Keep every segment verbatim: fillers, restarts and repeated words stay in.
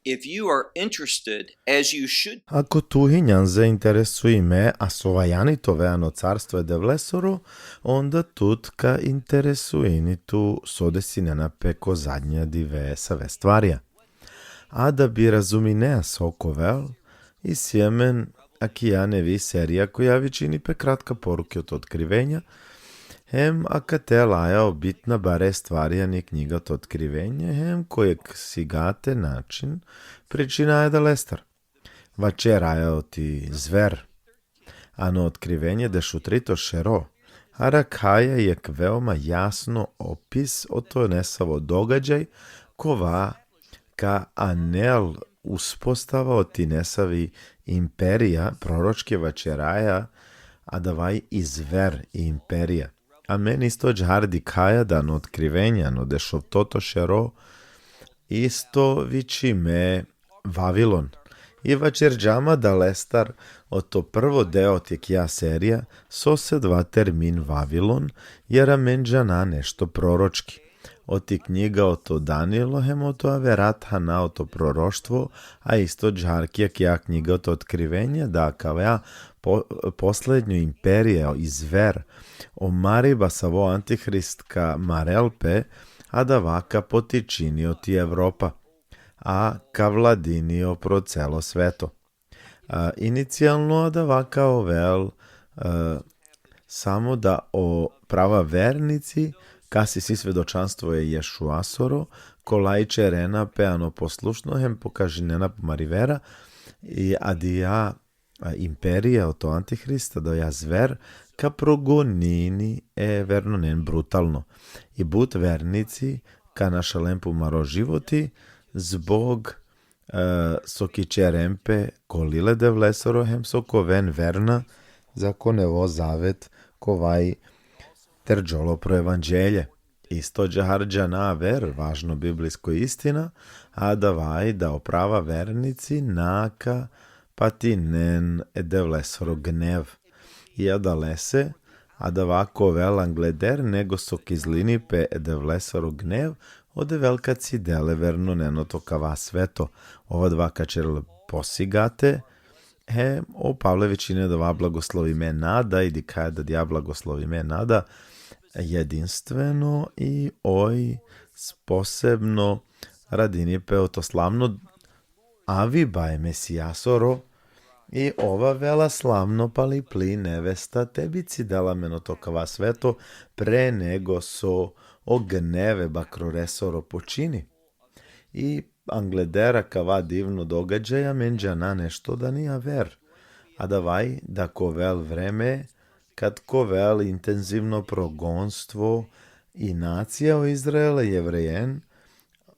If you are interested, as you should, Ako tu hinjan zainteresuime, a so valjani te ove ano carstvo e Devlesoro, onda tut ka interesuini tu so desinena pe ko zadnja dive save stvarja. A da bi razuminea so ka ovel, isi amen akija nevi serija koja vičini pe Kratka poruka oto Otkrivenja, hem akate laja o bitna bare stvarja ani knjiga oto Otkrivenja, hem ko jekh sigate način pričinaja adalestar. Vaćeraja oti zver. Ano Otkrivenje dešutrito šero, arakhaja jekh veoma jasno opis oto nesavo događaj, kova ka anel uspostava oti nesavi imperija, proročki vaćeraja, adava i zver i imperija. Amen isto ađahar dikhaja da ano Otkrivenje, ano dešoftoto šero, isto vičime Vavilon. I vaćerđam adalestar oto prvo deo oti akija serija, sose dava termin Vavilon, jer amen džana nešto proročki. Oti knjiga oto Danilo, hem oto avera thana oto proroštvo, a isto ađahar ki akija knjiga oto Otkrivenje, da akava po-, poslednjo imperija i zver, o mariba savo antihrist ka marel pe, adava ka potičini oti Evropa, a ka vladini opro celo sveto. A, inicijalno adava ka ovel, a, samo da o prava vernici, kas isi svedočanstvo e Ješuasoro, kola ićerena pe ano poslušno hem pokažinena pe mari vera, i adija, a, imperija oto antihrista, da oja zver, ka progonini e vernonen brutalno. I but vernici ka našalen pumaro životi, zbog, e, so ka ićeren pe ko lil e Devlesoro, hem so ka oven verna zako nevo zavet, kova i terđola pro evanđelje. Isto ađahar džana aver važno biblijsko istina, adava i da o prava vernici na ka patinen e Devlesoro gnev. I adalese, adava ka ovel angleder nego so ka izlini pe e Devlesoro gnev, o Devel ka cidel e vernonen oto kava sveto. Ov adava ka ćerel posigate, hem o Pavle vičini adava blagoslovime nada, i dikhaja da adija blagoslovime nada jedinstveno i oj s-, posebno radini pe oto slavno aviba e Mesijasoro, i ov avela slavno pali pli nevesta te bi cidel amen oto kava sveto pre nego so o gnev e bakroresoro počini. I angleder akava divno događaj, amen džana nešto da ni aver. Adava i da ka ovel vreme kad ka ovel intenzivno progonstvo i nacija o Izrael, e Jevrejen,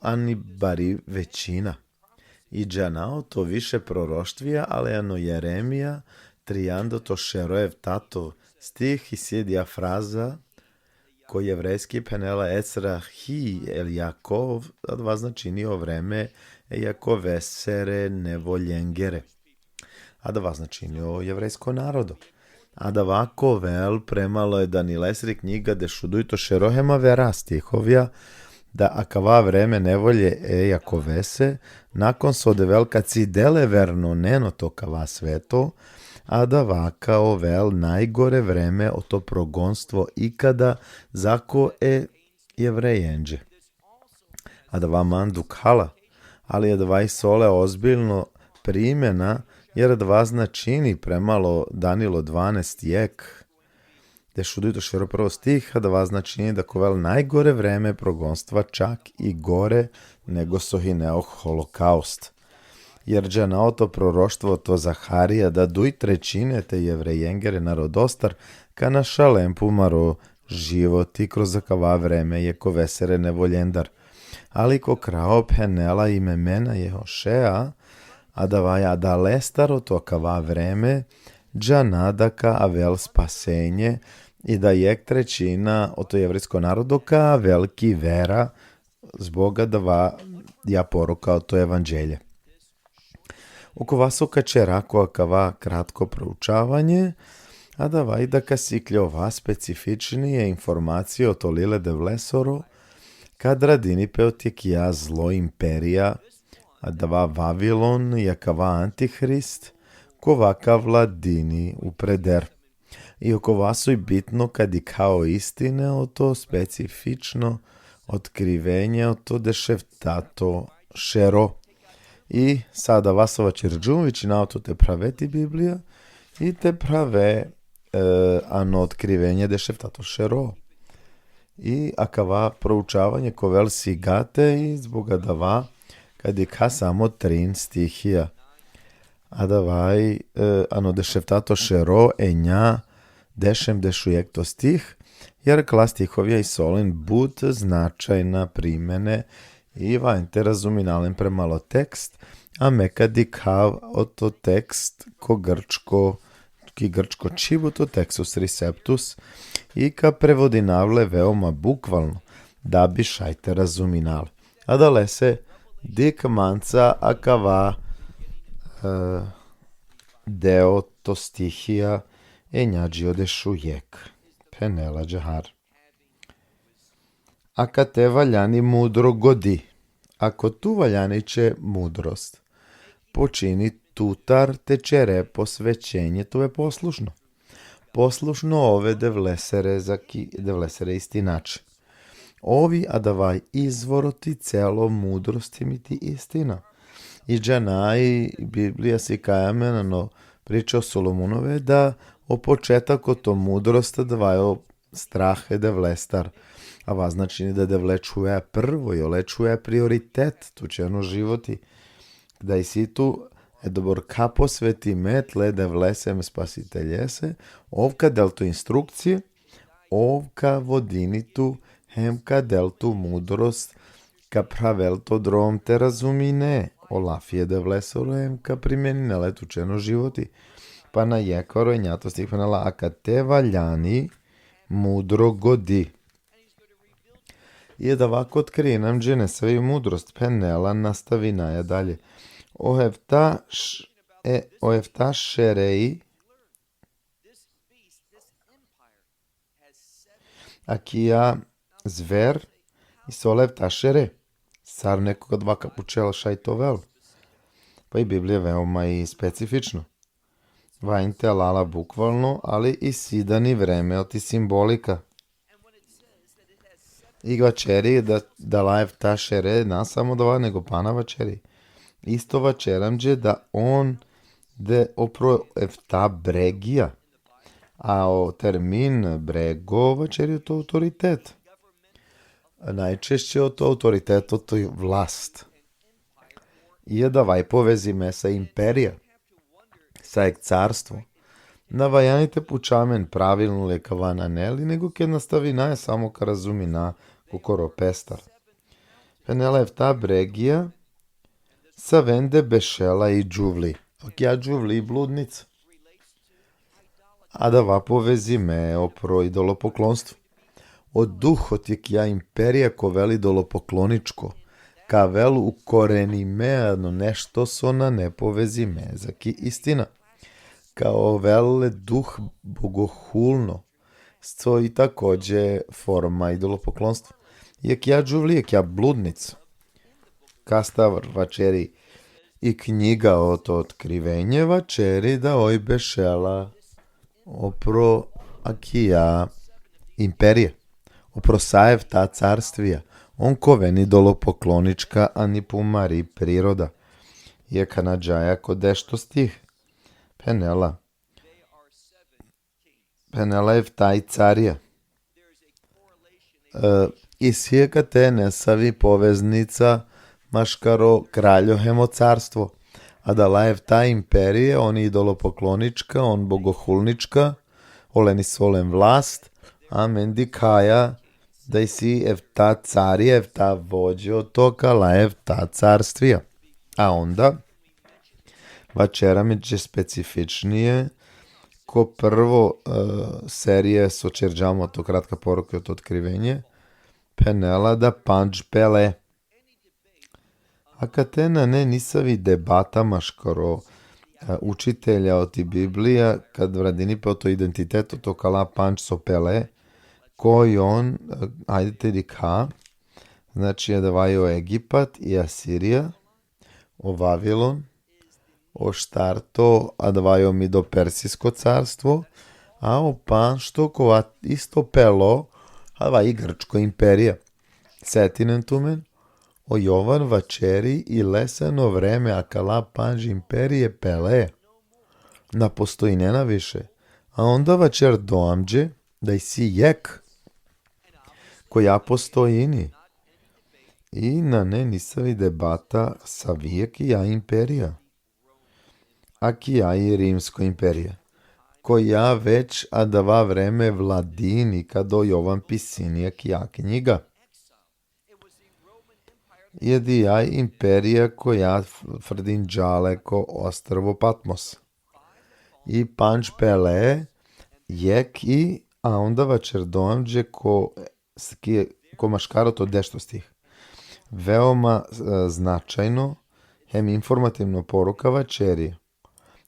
ani bari većina. I džana oto više proroštvija, ali ano Jeremija, triandato šero eftato stih, isi adija fraza, ko jevrejski phenela Ecra hi el Jakov, adava značini o vreme e Jakovesere nevoljengere. Adava značini o jevrejsko narodo. Adava ka ovel premalo e Danilesri knjiga dešudujto šero hem avera stihovja, da akava vreme nevolje e Jakovese, nakon so o Devel ka cidel e vernonen oto kava sveto, adava ka ovel najgore vreme oto progonstvo ikada zako e Jevrejenđe. Adava man dukhala, ali adava isi ole ozbiljno primena, jer adava značini premalo Danilo dvanaest jek, dešudujto šero prvo stih, adava značini da ka ovel najgore vreme progonstva, čak i gore nego so hine o holokaust. Jer džana oto proroštvo oto Zaharija, da duj trećine te Jevrejengere narodostar ka našalen pumaro životi kroz akava vreme e Jakovesere nevoljendar. Ali ko krajo phenela: Ime mena Jehošea, adava i adalestar oto akava vreme džana da ka avel spasenje, i da jek trećina oto jevrejsko narodo ka avel ki vera, zbog adava i poruka oto evanđelje. Okova so ka ćera ko akava kratko proučavanje, adava i da ka sikljova specifičnije informacije oto lil e Devlesoro, kad radini pe oti akija zlo imperija, Adava Vavilon i akava antihrist, kova ka vladini upreder. I okova soj bitno ka dikha o istine, oto specifično otkrivenje, oto dešeftato šero. I sa adava so vaćerđum, vičina oto te phravet i Biblija, i te phrave, e, ano otkrivenje dešeftato šero. I akava proučavanje ka ovel sigate i zbog adava ka dikha samo trin stihija. Adava i, e, ano dešeftato šero, enja, dešem, dešujekto stih, jer akala stihovja isi len but značajna primene i valjani te razumina len prema o tekst, a me ka dikhav oto tekst ko grčko, ki grčko čhib, oto Textus Receptus, i ka prevodinav le veoma bukvalno, da bi šaj te razumina le. Adalese, dikh manca akava, e, deo oto stihija, enja dži o dešujek. Phenela ađahar. Akate valjani mudro godi. Ako tu valjani će mudrost, počini tutar te ćere posvećenje, te ove poslušno. Poslušno ove Devlesere, zaki Devlesere istinaće. Ov i adava i izvor oti celo mudrost hem i ti istina. I džana i Biblija sikaja amen ano priča o Solomunove da o početak oto mudrost adava i o strah e Devlestar. Ava značini da e Devle čhuja prvo i ole čhuja prioritet tuće ano životi. Da isi tu e dobor ka posvetime tle Devlese hem Spasiteljese, ov ka del tu instrukcije, ov ka vodini tu, hem ka del tu mudrost, ka phravel to drom te razumine o lafi e Devlesoro, hem ka primenine le tuće ano životi. Pa na jekoro, enjato stih phenela: akate valjani mudro godi. I adava ka otkrini amenđe nesavi mudrost, phenela, nastavinaja dalje. O efta š-, e, o efta šerei, akija zver, isi ole efta šere. Sar nekog adava ka pučel šaj te ovel. Pa i Biblija veoma i specifično. Valjani te lel la bukvalno, ali isi dani vreme oti simbolika. I vaćeri da, da la efta šere, na samo adava, nego pana vaćeri. Isto vaćeri amenđe da on de opro efta bregija. A o termin brego vaćeri oto autoritet. Najčešće oto autoritet, oto vlast. I adava i povezime sa imperija, sa jek carstvo. Na valjani te puča amen pravilno li akava, nane li, nego ked nastavinaja samo ka razumina kokoro pestar. Phenela: efta bregija, savende bešela i džuvli. Akija džuvli i bludnica. Adava povezime opro idolopoklonstvo. O duh oti akija imperija ka ovel idolopokloničko, ka ovel ukorenime ano nešto so nane povezime zaki istina. Ka ovel le duh bogohulno, so i takođe forma idolopoklonstva. I akija džuvli, i akija bludnica. Kastar vaćeri i knjiga oto Otkrivenje, vaćeri da oj bešela opro akija imperija, opro sa efta carstvija. On ka oven idolopoklonička, ani pumari priroda. I akana džaja ko dešto stih. Phenela. Phenela: efta i carija. E, isi akate nesavi poveznica maškaro kraljo hem o carstvo. Adala efta imperije, on idolopoklonička, on bogohulnička, olen isi olen vlast, amen dikhaja da isi efta carija, efta vođe oto kala efta carstvija. A onda, vaćeri amenđe specifičnije, ko prvo, e, serije so ćerđam oto kratka poruka oto Otkrivenje, phenela da pandž pele. Akate nane nisavi debata maškaro, e, učitelja oti Biblija, kad radini pe oto identitet oto kala pandž so pele, koj on, e, ajde te dikha, znači, adava i o Egipat i Asirija, O Vavilon, o štarto, adava i o Midopersijsko carstvo, a o panšto kova isto pelo, adava i Grčko imperija. Setinen tumen, o Jovan vaćeri i leseno vreme akala pandž imperije pele. Na postojinena više. A onda vaćerdo amenđe da isi jekh koja postojini. I nane nisavi debata savi akija imperija. Akija i Rimsko imperija. Koja već adava vreme vladini kad o Jovan pisini akija knjiga. I adija i imperija koja f-, frdinđa le ko ostrvo Patmos. I pandž pele, jekh i, a onda vaćerdo amenđe ko, s-, ki-, ko maškaro oto dešto stih. Veoma, e, značajno, hem informativno poruka vaćeri.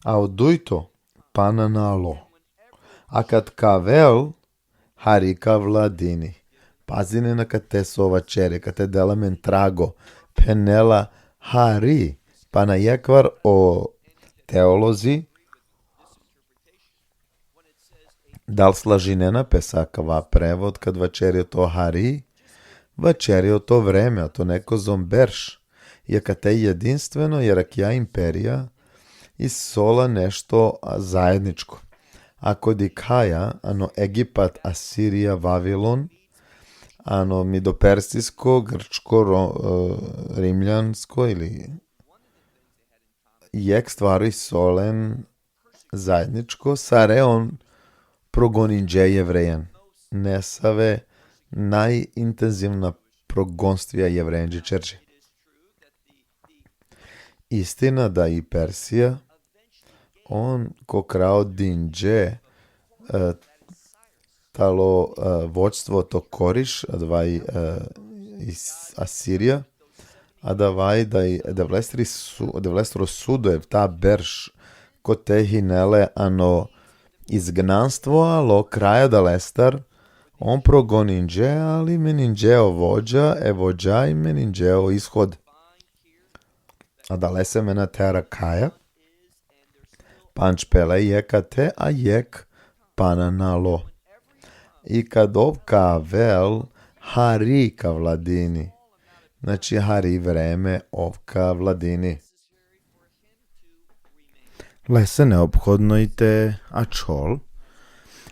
A o dujto, pana na alo. A kad ka avel, hari ka vladini. Pazinen akate so vaćeri, akate dela amen trago. Phenela hari, pana jekhvar o teolozi, dal slažinena pe sa akava prevod kad vaćeri oto hari, vaćeri oto vreme, oto nekozom berš. I akate jedinstveno, jer akija imperija isi ola nešto, a, zajedničko. Ako dikhaja, ano Egipat, Asirija, Vavilon, ano Midopersijsko, Grčko, Ro-, e, Rimljansko ili jekh stvari isi olen zajedničko, sar on progoninđe Jevrejen. Nesave najintenzivna progonstija Jevrejenđe ćerđe. Istina da i Persija, on ko kraj dinđe, e, talo, e, vođstvo oto Koriš, adava i, e, i s-, Asirija, adava i da i Devlestri su-, Devlestro sudo efta berš, kote hine le ano izgnanstvo, alo kraj adalestar, on progoninđe, ali meninđe o vođa, e vođa i meninđe o ishod. Adalese amen ate arakhaja, pandž pele jekh ate, a jekh pana na alo. I kad ov ka avel, hari ka vladini. Znači, hari vreme ov ka vladini. Lese neophodno i te ačhol,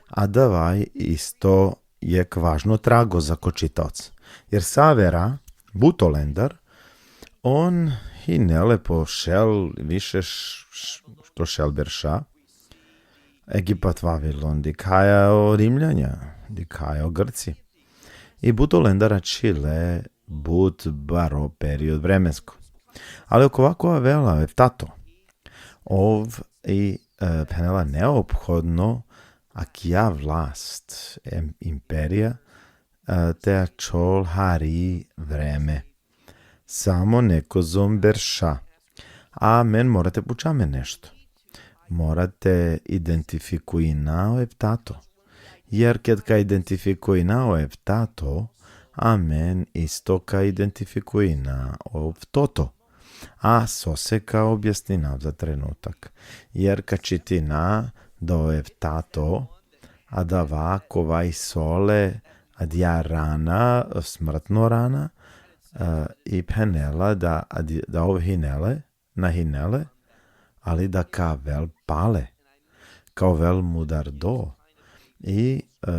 adava i isto jekh važno trago zako čitaoc. Jer sa avera, but olendar, on hine le po šel, više š-, š-, po šel berša, Egipat, Vavilon, dikhaja o Rimljanja, dikhaja o Grci. I but olendar ačhile but baro period vremensko. Ali okova kova avela eftato, ov i, e, phenela neophodno akija vlast, em, imperija, e, te ačhol hari vreme. Samo nekozom berša. A amen mora te puča amen nešto. Mora te identifikujna o eftato. Jer ked ka identifikujna o eftato, amen isto ka identifikujna o oftoto. A sose ka objasninav za trenutak. Jer ka čitina da o eftato, adava kova isi ole, adija rana, smrtno rana, e, i phenela da, adi-, da ov hine le, na hine le, ali da ka avel pale, ka ovel mudardo, i, e,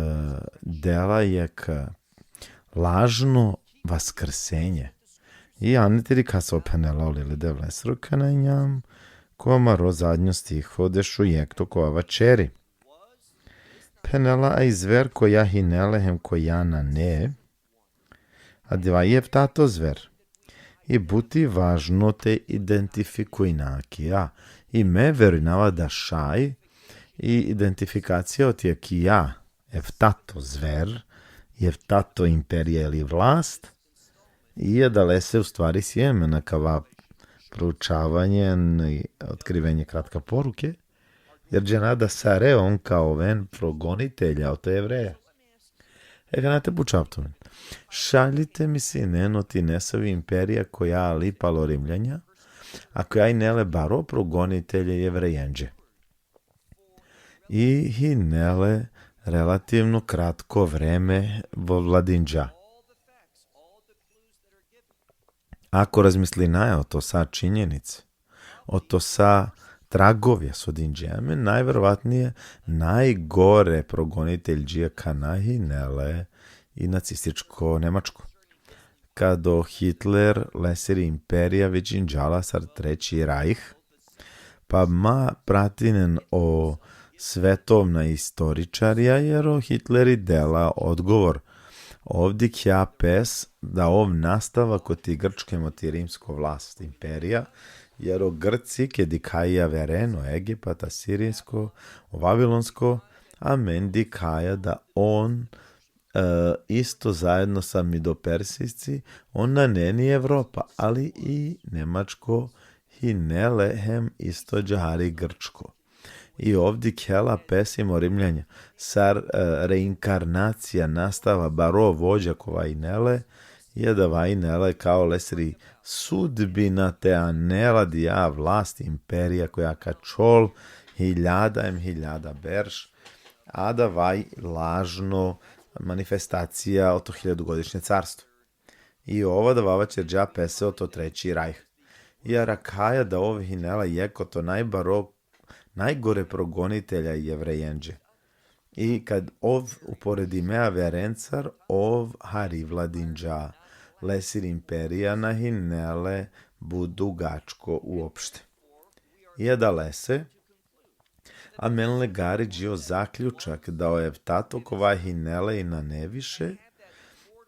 dela jekh lažno vaskrsenje. I ane te dikha so phenela o lil e Devlesoro, kana injam ko amaro zadnjo stiho dešujekhto, kova vaćeri. Phenela: A i zver koja hine le hem koja nane, adava i eftato zver. I but i važno te identifikujna akija. I me verujnava da šaj i identifikacija oti akija eftato zver, i eftato imperija ili vlast, i adalese u stvari siem na kava proučavanje i otkrivenje kratka poruke, jer džana da sare on ka oven progonitelja oto Jevreja. E, kana te pučav tumen. Šaj li te mislinen oti nesavi imperija koja ali palo Rimljanja, a koja hine le baro progonitelj e Jevrejenđe. I hine le relativno kratko vreme vladinđa. Ako razmislinaja oto sa činjenice, oto sa tragovja so dinđe amen, najverovatnije najgore progoniteljdžija kana hine le i nacističko Nemačko. Kad o Hitler, lesiri imperija, vičinđa la sar Treći rajh, pa ma pratinen o svetovna istoričarija, jer o Hitleri dela odgovor. Ov dikhja pes da ov nastava koti grčke moti rimsko vlast, imperija, jer o Grci, ked dikhaja o javeren, o Egipat, asirijsko, o vavilonsko, amen dikhaja da on, e, isto zajedno sa midopersijci, on nane ni Evropa, ali i Nemačko hine le hem isto ađahar i Grčko. I ov dikhela pes hem o Rimljanja, sar, e, reinkarnacija, nastava baro vođa kova hine le, i adava hine le kao lesiri sudbina te anel adija vlast, imperija koja ka ačhol hiljada em hiljada berš, adava i lažno manifestacija oto hiljadugodišnje carstvo. I ov adava vaćerđa pese oto Treći rajh. I arakhaja da ov hine le jekh oto najbaro, najgore progonitelja e Jevrejenđe. I kad ov uporedime averencar, ov hari vladinđa, lesiri imperija na hine le but dugačko uopšte. I adalese, amen legari dži o zaključak da o eftato kova hine le i nane više,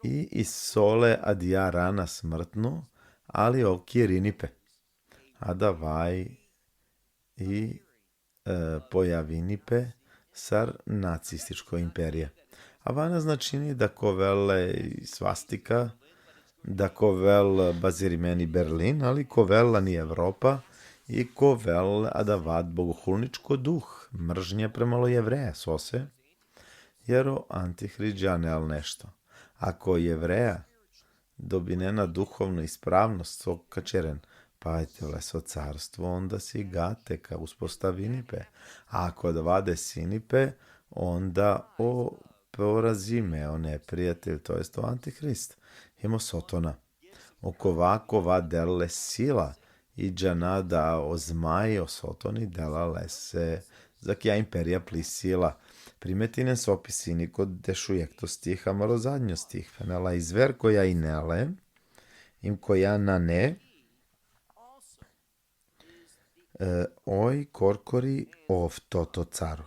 i isi le adija rana smrtno, ali ov ka irini pe. Adava i, e, pojavini pe sar nacističko imperija. Adava na značini da ka ovel i svastika, da ka ovel bazirimen i Berlin, ali ka ovel ani Evropa, i ka ovel adava bogohulničko duh, mržnja prema o Jevreja, sose, jer o Antihrist džanel nešto. Ako Jevreja dobinena duhovnu ispravnost, so ka ćeren, pa te leso carstvo, onda sigate ka uspostavini pe. A ako adava desini pe, onda o porazime, o neprijatelj, to jest o Antihrist, hem o Sotona. Okova kova del le sila, i džana da o zmaj, o Sotoni, dela lese, za akaja imperija pli sila. Primetinen so pisini ko dešujekhto stih, amaro zadnjo stih, phenela: I zver koja hine le, hem koja nane, e, oj korkori o oftoto caro.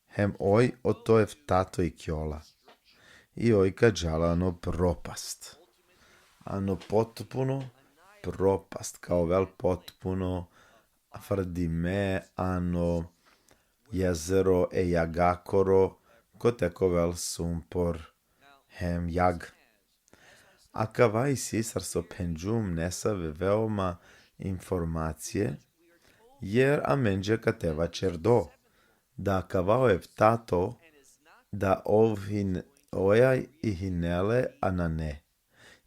Hem oj oto eftato ikljola. I oj ka džal ano propast. Ano potpuno propast, ka ovel potpuno frdime ano jezero e jagakoro, kote ka ovel sumpor hem jag. Akava isi, sar so phenđum, nesave veoma informacije, jer amenđe akate vaćerdo, da akava o eftato, da ov hin-, oja i hine le a nane.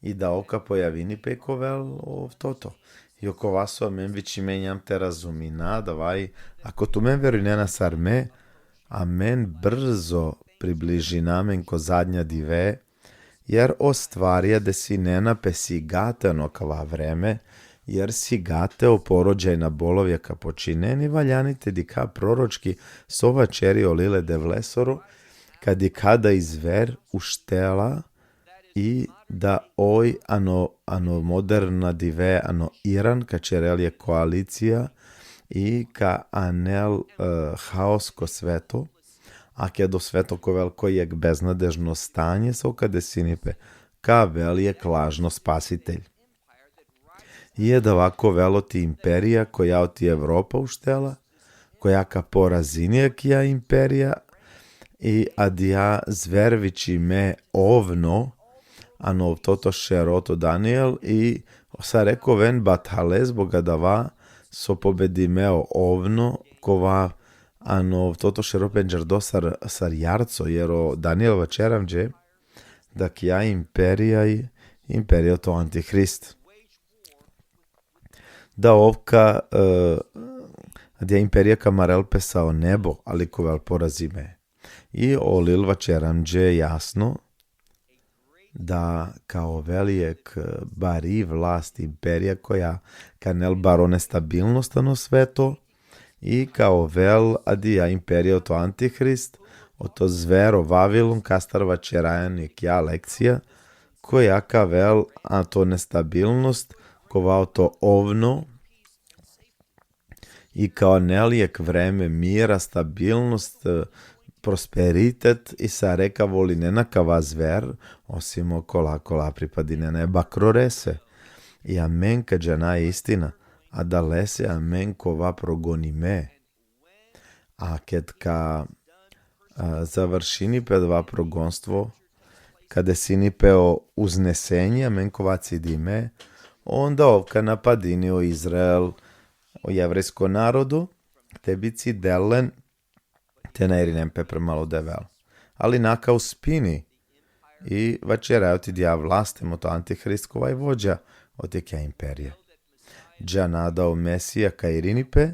I da ov ka pojavini pe i ka ovel o oftoto. I okova so amen vičime, injam te razumina, adava i, ako tumen verujnena sar me, amen brzo približina amen ko zadnja dive, jer o stvarja desinena pe sigate ano akava vreme, jer sigate o porođajna bolovja ka počinen, i valjani te dikha proročki so vaćeri o lil e Devlesoro, ka dikha da i zver uštela i da oj ano, ano moderna dive, ano Iran, ka ćerel jekh koalicija i ka anel, e, haos ko sveto, a ked o sveto ka ovel ko jekh beznadežno stanje, so ka desini pe, ka avel jekh lažno spasitelj. I adava ka ovel oti imperija koja oti Evropa uštela, koja ka porazini akaja imperija, i adija zver vičime ovno, ano oftoto šero oto Daniel, i sare ka oven bathale zbog adava so pobedime o ovno, kova ano oftoto šero pendžardo sar, sar jarco, jer o Daniel vaćeri amenđe da akaja imperija i imperija oto antihrist. da ov ka, e, adija imperija ka marel pe sa o nebo, ali ka ovel porazime. I o lil vaćera amenđe jasno da ka ovel jekh bari vlast, imperija koja ka anel baro nestabilnost ano sveto, i ka ovel adija imperija oto antihrist, oto zvero Vavilon, kastar vaćeraja amen jekh lekcija, koja ka avel ato nestabilnost, kova oto ovno, i ka anel jekh vreme mira, stabilnost, e, prosperitet, i sare ka volinena kava zver, osim okola kola pripadinena e bakrorese. I amen ka džana istina, adalese amen ka ova progonime. A ked ka, a, završini pe adava progonstvo, ka desini pe o uznesenje, amen ka ova cidime, onda ov ka napadini o Izrael, o jevrejsko narodo, te bi cidel len te na irinen pe prema o Devel. Ali na ka uspini, i vaćeraja oti adija vlast, em oto antihrist, kova i vođa oti akaja imperija. Džana da o Mesija ka irini pe,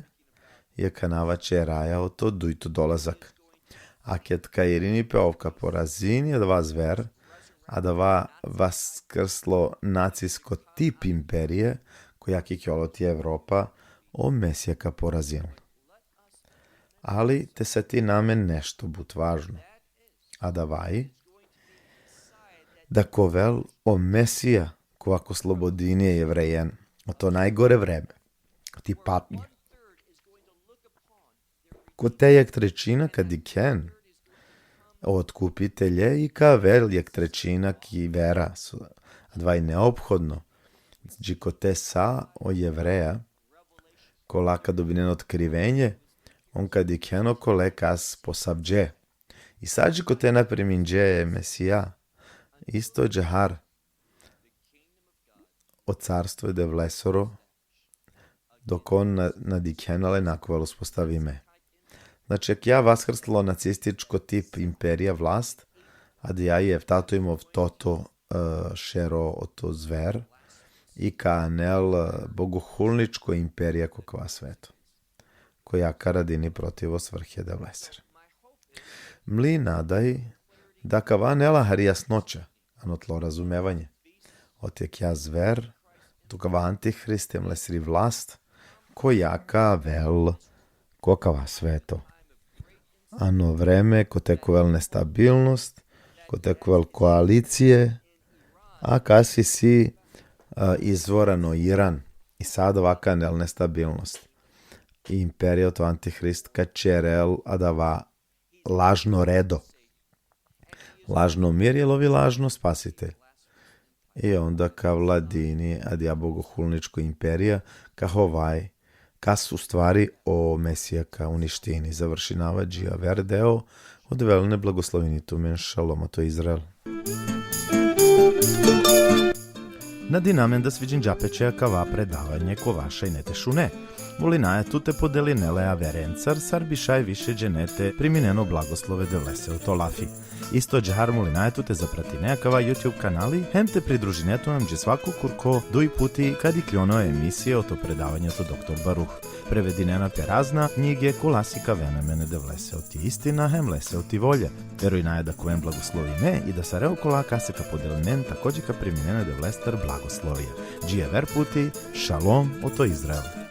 i akana vaćeraja oto dujto dolazak. A ked ka irini pe, ov ka porazini adava zver, adava vaskrslo nacisko tip imperije, koja ka iklol oti Evropa, o Mesija ka porazini. Ali te setina amen nešto but važno. Adava i da ka ovel o Mesija kova ka oslobodini e Jevrejen oto najgore vreme, oti patnje. Kote jekh trećina ka dikhen o Otkupitelje i ka avel jekh trećina ki vera, so, adava i neophodno. Dži kote sa o Jevreja, kola ka dobinen otkrivenje, on ka dikhen okole kas posavđe. I sa dži kote na priminđe e Mesija, isto ađahar o carstvo e Devlesoro, dok on na, na dikhena le, na ka ovel uspostavime. Znači, akaja vaskrslo nacističko tip imperija vlast, adija i eftato im ov toto, e, šero oto zver, i ka anel, e, bogohulničko imperija ko kava sveto, koja ka radini protiv o svrhe Devlesere. Mli nada i da kava anela hari jasnoća ano tlo razumevanje. Oti akaja zver, oto kava antihrist em lesri vlast, koja ka avel ko kava sveto. Ano vreme kote ka ovel nestabilnost, kote ka ovel koalicije, a kas isi, a, izvor ano Iran, i sa adava ka anel nestabilnost. I imperija oto antihrist ka ćerel adava lažno redo. Lažno mir, jer ov i lažno spasitelj. I onda ka vladini adija bogohulničko imperija, ka hovai, kas u stvari o Mesija ka uništini. Završinava dži aver deo, o Devel nek blagoslovini tumen, šalom oto Izrael. Nadinamen da sviđinđa pe će akava predavanje kova šaj ine te šune. Molinaja tut te podeline le averencar, sar bi šaj više džene te priminen o blagoslove Devlese oto lafi. Isto ađahar molinaja tut te zapratine akava YouTube kanali, hem te pridružine tut amenđe svako kurko duj puti kad ikljon o emisije oto predavanje oto doktor Baruh. Prevedinena pe razna knjige kola sikavena amen e Devlese oti istina, hem lese oti volja. Verujnaja da ka oven blagoslovime i da sare okola kase ka podelinen takođe ka priminen e Devlestar blagoslovija. Dži aver puti, šalom oto Izrael.